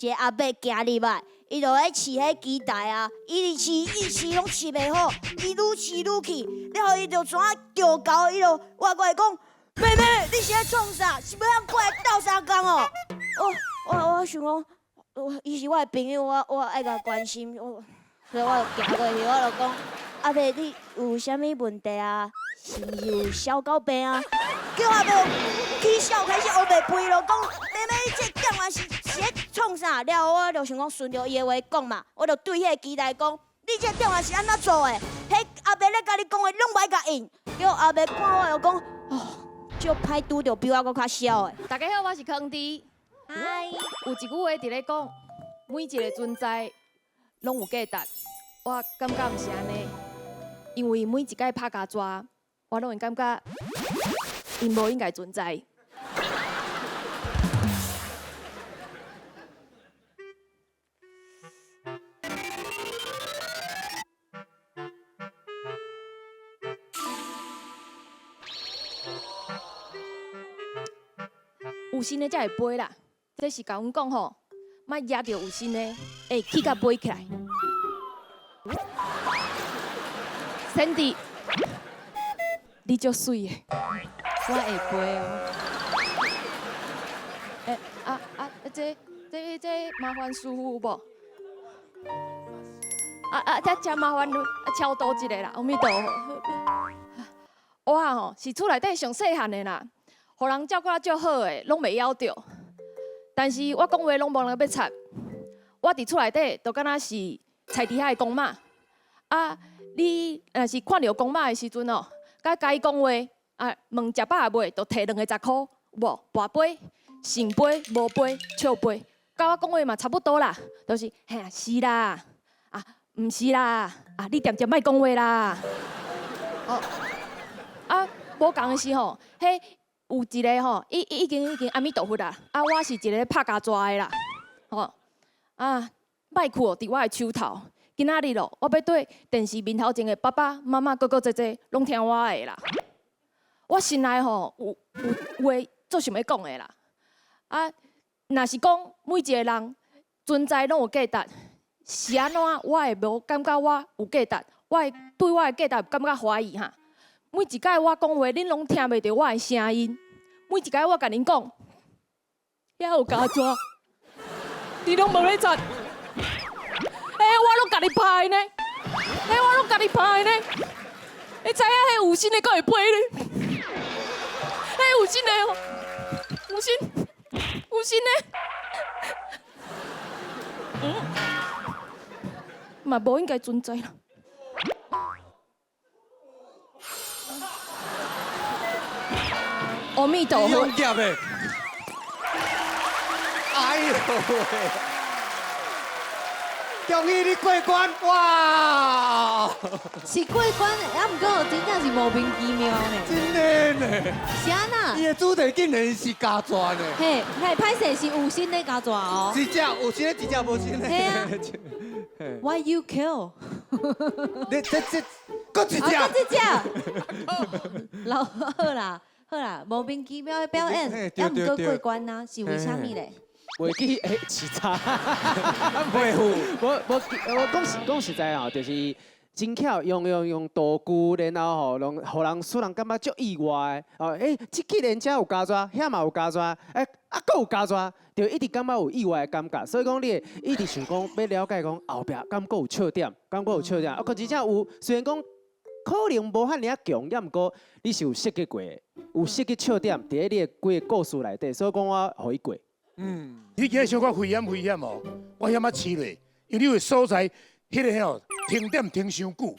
一个阿伯行入來，伊就咧試彼機台啊，伊直試一試攏試袂好，伊愈試愈氣，了後伊就怎叫猴，伊就活過來講：妹妹，你是咧創啥？是欲通過來鬥相共哦？我想講，我伊是我的朋友，我愛共關心，我所以我就行過去，我就講：阿伯，你有啥物問題啊？是毋是有痟狗病啊？叫阿伯起笑開始烏白飛咯，講妹妹你這店員是咧創啥？了後我就想講順著伊的話講嘛，我就對彼個機台講：你這店員是按怎做的？彼阿伯咧共你講話攏無愛共應。叫阿伯看我就講：哦，足歹拄著比我閣較痟的。大家好，我是康迪。嗨，有一句話佇咧講，每一個存在攏有價值。我感覺毋是按呢，因為每一擺拍膠紙，我攏會感覺𪜶無應該存在。有心的才會飛啦，這是共阮講吼，莫攑著有心的，會起甲飛起來。Sandy，你足媠的，我會飛哦。欸啊啊！這麻煩師傅有無？啊啊！這真麻煩，超度一下啦，阿彌陀佛。我吼是厝內底上細漢的啦，予人照顧得足好的，攏袂枵著。但是我講話攏無人欲插。我佇厝內底就敢若是菜池仔的公媽。啊，你若是看著公媽的時陣哦，共伊講話啊，問食飽未，就提兩个十箍，有無？跋杯、聖杯、無杯、笑杯，佮我講話嘛差不多啦，就是嘿啊是啦，啊毋是啦，啊你恬恬莫講話啦。哦，啊無仝的是吼，彼有一个吼，伊已經阿彌陀佛啦，啊我是一个拍膠紙的啦，吼啊麥克佇我的手頭。今仔日咯，我欲對電視面頭前的爸爸媽媽、哥哥姐姐，攏聽我的啦。我心內吼有話足想欲講的啦。啊，若是講每一個人存在攏有價值，是按怎我會無感覺我有價值？我會對我的價值感覺懷疑哈？每一擺我講話，恁攏聽袂著我的聲音。每一擺我共恁講，遐有膠紙，你攏無咧插。欸，我攏家己拍的呢，欸，我攏家己拍的呢。你知影彼有心的閣會飛呢？彼有心的哦，有心，有心的，嗯，嘛無應該存在啦。阿彌陀佛。哎呦喂！恭喜你過關！哇！是過關，啊，毋過真正是莫名其妙呢。真的呢。是按怎？伊的主題竟然是膠紙呢。嘿，嘿，歹勢是有心的膠紙哦。一隻有心的，一隻無心的。嘿啊。Why you kill？你這閣一隻。閣一隻。老好啦，好啦，莫名其妙的表演，啊，毋過過關啊，是為啥物咧？袂記欸，是差，袂赴。我講實在哦，就是真巧用道具，然後吼，攏予人使人感覺足意外的。哦，欸，這既然遮有膠紙，遐嘛有膠紙，欸，啊，閣有膠紙，就一直感覺有意外的感覺。所以講，你會一直想講欲了解講後壁敢閣有笑點，敢閣有笑點。啊，閣真正有，雖然講可能無遐爾仔強，抑毋過你是有設計過的，有設計笑點佇咧你的規個故事內底，所以講我予伊過。嗯，你今日小可危險危險哦，我險仔試咧，因為你有所在，彼个吼停點停傷久。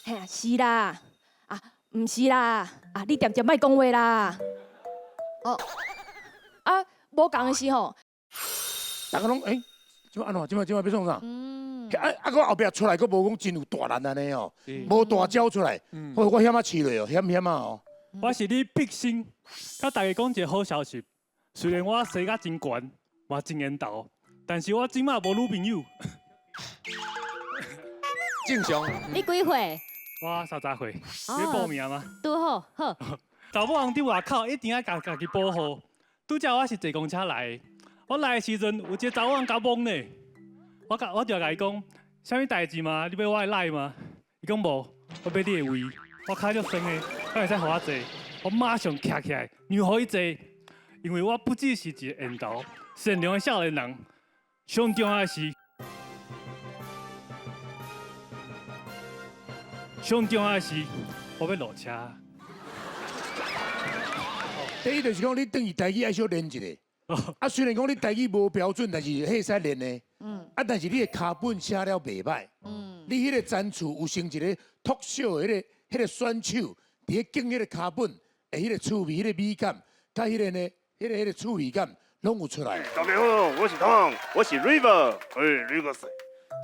嘿啊，是啦，啊，毋是啦，啊，你恬恬莫講話啦。哦，啊，無仝的是吼，逐家攏欸，這擺按怎？這擺這擺欲創啥？嗯。啊啊！閣後壁出來，閣無講真有大力按呢哦，無大招出來。我險仔試咧哦，險險仔哦。我是你畢生，佮大家講一个好消息。雖然我生甲真懸，嘛真緣投，但是我這馬無女朋友。正常。你幾歲？我30歲。你報名嗎？拄好，好。查某人佇外口一定愛共家己保護。拄才我是坐公車來的，我來的時陣有一个查某人共摸呢，我共我就共伊講，啥物代誌嘛？你欲我的奶嗎？伊講無，我欲你的胃。我跤足酸的，敢會使予我坐？我馬上徛起來，讓予伊坐，因為我不只是一个緣投，善良的少年人，上重要的是，上重要的是，我欲落車。第一就是講，你轉去台語愛小練一下。啊，雖然講你台語無標準，但是彼會使練的。啊，但是你的跤本寫了袂䆀。你彼個層次有成一个 talk show 彼個選手，佇咧敬彼個跤本的彼個趣味、彼個美感，佮彼個呢，彼個趣味感，攏有出來。大家好，我是湯，我是 River。哎，River 誰？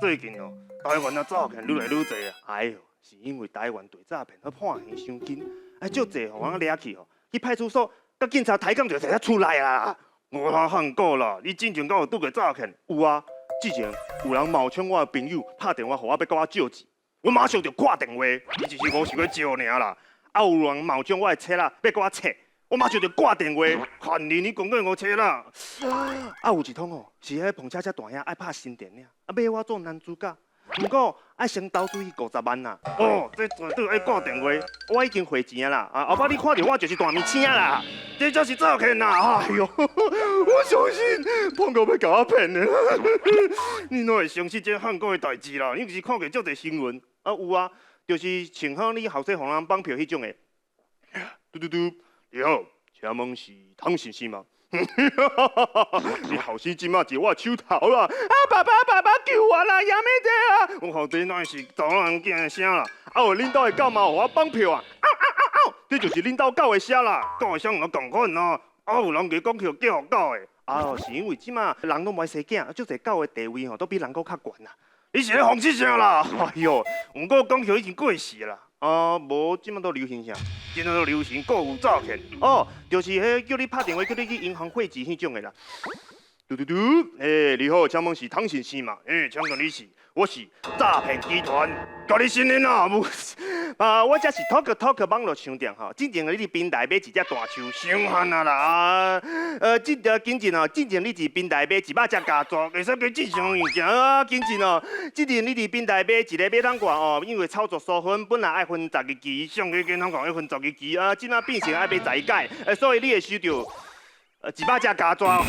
最近哦，台灣啊詐騙愈來愈濟啊。哎喲，是因為台灣對詐騙彼判刑傷緊，啊，足濟予人掠去吼，去派出所，佮警察抬槓就提出來啦。我喊過啦，你之前敢有拄過詐騙？有啊，之前有人冒充我的朋友，拍電話予我，欲佮我借錢，我馬上就掛電話。伊只是我想欲借爾啦。啊，有人冒充我的冊仔，欲佮我冊，我馬上就掛電話。看你，你講過我冊啦。啊，有一通哦，是彼碰車車大兄愛拍新電影，啊，欲我做男主角。毋過愛先投資50萬啦。哦，這絕對愛掛電話，我已經匯錢啦。啊，後擺你看著我就是大明星啦。這才是詐騙啦！哎喲，我相信胖哥欲共我騙的。你哪會相信這韓國的代誌啦？你毋是看過足濟新聞？啊有啊，就是穿好你後生予人綁票彼種的。嘟嘟嘟，你好，請問是湯先生嗎？你後生這馬佇我手頭啦！啊，爸爸爸爸救我啦！やめて啊！我後底哪是查某人囝的聲啦？啊，有恁兜的狗嘛予我綁票啊！嗷嗷嗷嗷！這就是恁兜狗的聲啦，狗的聲有仝款哦。啊，有人加講叫叫狗的，啊，是因為這馬人攏無愛生囝，足濟狗的地位吼都比人閣較懸啦。你是咧諷刺啥啦？哎喲，毋過講起已經過時啦。啊，無這馬都流行啥？這馬都流行購物詐騙。哦，就是彼叫你拍電話叫你去銀行匯錢彼種的啦。嘟嘟嘟，欸，你好，請問是湯先生嗎？欸，請問你是？我是詐騙集團，共你承認啦，無啊，我這是 Talk Talk 網路商店吼，之前你佇平台買一隻大樹，傷漢啊啦，啊，這條緊進哦，之前你佇平台買100隻膠紙，會使加正常物件啊，緊進哦，之前你佇平台買一个馬桶蓋哦，因為操作疏忽，本來愛分12期，上個健康講愛分12期，啊，這馬變成愛買11改，所以你會收著100隻膠紙。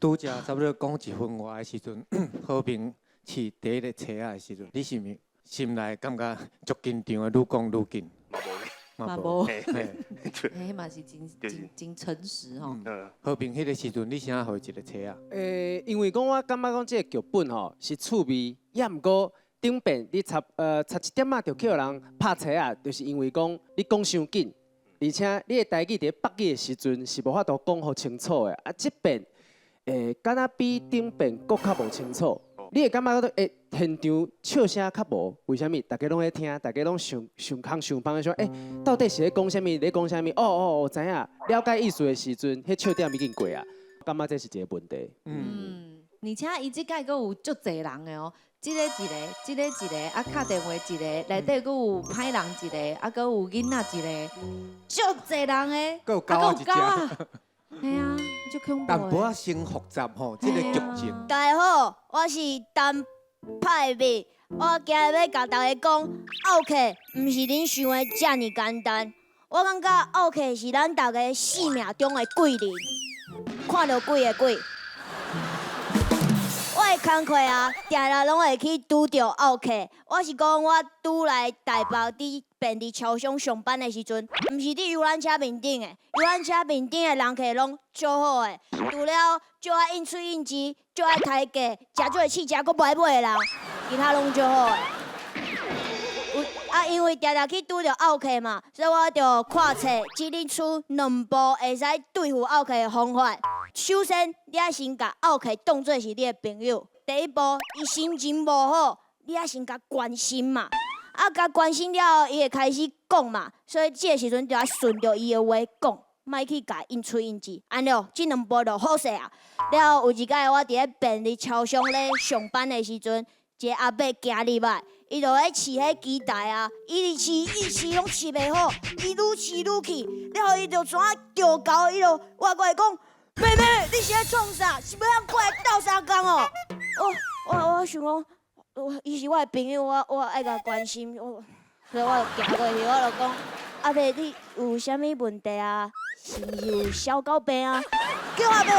拄才差不多講一分外的時陣，和平試第一个冊仔的時陣，你是毋是心內感覺足緊張的，愈講愈緊？嘛無，彼嘛是真真真誠實吼。和平彼个時陣，你是按怎予伊一个冊仔？因為講我感覺講這个劇本吼是趣味，也毋過頂邊你插一點仔就去予人拍冊仔，就是因為講你講傷緊，而且你的台語佇咧北語的時陣是無法度講予清楚的，啊，這遍。敢若比頂遍閣較無清楚，你會感覺講，現場笑聲較無，為啥物？大家攏咧聽，大家攏想想空想芳，想，到底是咧講啥物？咧講啥物？哦哦哦，知影，了解意思的時陣，彼笑點已經過啊，感覺這是一個問題。而且伊這擺閣有足濟人的哦，這个一个，這个一個，啊，敲電話一個，內底閣有歹人一個，啊，閣有囡仔一個，足濟人的，閣有狗仔一隻。嘿啊，足恐怖。淡薄仔先複雜吼，這個劇情。大家好，我是陳派美，我今日欲共大家講，漚客毋是恁想的遮爾簡單。我感覺漚客是咱逐个生命中的貴人，看著鬼的鬼。我的工課啊，定定攏會去拄著漚客。我是講，我拄來台北佇便利超商上班的時陣，毋是佇遊覽車面頂的，遊覽車面頂的人客攏足好的，除了足愛應喙應舌、足愛抬價、食足會試食閣無愛買的人，其他攏足好的。有啊，因為定定去拄著漚客嘛，所以我就看冊指引出兩步會使對付漚客的方法。首先，你愛先共漚客當做是你的朋友。第一步，伊心情無好，你愛先共關心嘛。啊，共關心了後，伊會開始講嘛。所以這个時陣就愛順著伊的話講，莫去共應喙應舌。按呢，這兩步就好勢啊。了後有一擺，我佇咧便利超商咧上班的時陣，一个阿伯行入來，伊就咧饲彼鸡台啊，伊直饲，伊饲拢饲袂好，伊愈饲愈气，了后伊就怎啊叫狗，伊就活过来讲，妹妹，你是咧创啥？是欲通过来斗相共哦？我想讲，我伊是我的朋友，我爱共关心，我所以我就行过去，我就讲，阿伯你有啥物问题啊？是毋是有痟狗病啊？叫阿伯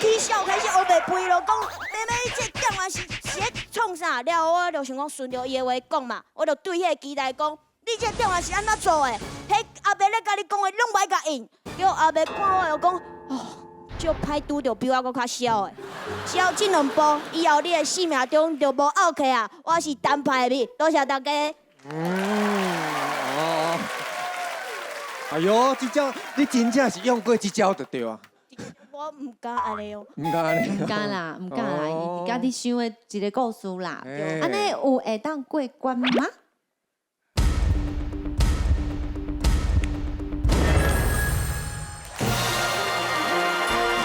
起笑开始乌白飞咯，讲妹妹你这店员是咧创啥？了后我就想讲顺著伊的话讲嘛，我就对彼个机台讲，你这店员是按怎做的？彼阿伯咧共你讲话拢袂共应。叫阿伯看我就讲，哦，足歹拄著比我阁较痟的。只要这两步，以后你的生命中就无奥客啊！我是单派的，多谢大家。哦，哎呦，这招你真正是用过这招就对啊。我毋敢按呢用。毋敢按呢。毋敢啦，毋敢啦，伊家己想的一个故事啦。按呢有会当过关吗？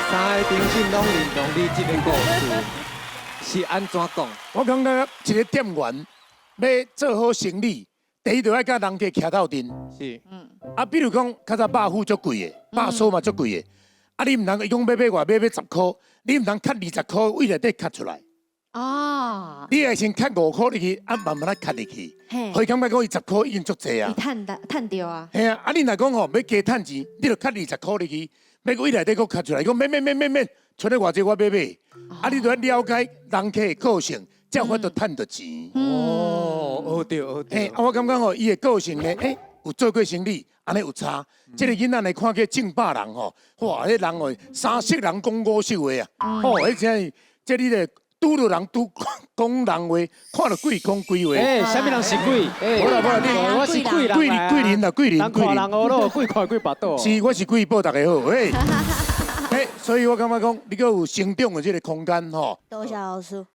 三个评审拢认同你这个故事，是按怎讲？我感觉一个店员欲做好生理，第一就爱佮人客徛斗阵。是。啊，比如讲，较早肉脯足贵的，肉酥嘛足贵的。啊，你毋通伊讲欲买偌，欲买十箍，你毋通崁20箍，位内底崁出来。你爱先崁5箍入去，啊，慢慢仔崁入去。予伊感觉讲伊10箍已经足济啊。伊趁得趁著啊。嘿啊，啊，你若讲吼欲加趁钱，你就崁20箍入去，欲位内底阁崁出来，伊讲免免免免免，賰咧偌济我欲买。啊，你就爱了解人客的个性，才有法度趁著钱。哦，学著学著。嘿，啊，我感觉吼，伊的个性呢，有做过生理，按呢有差。这个囡仔呢，看过正百人吼，哇，彼人哦，三色人讲五色话啊，吼，彼真是，这你咧拄著人拄讲人话，看著鬼讲鬼话。欸，啥物人是鬼？无啦无啦，你我是贵人。贵人贵人啦，贵人。人看人乌鲁，鬼看鬼腹肚。是，我是贵宝，大家好。欸，欸，所以我感觉讲，你阁有成长的这个空间吼。多谢老师。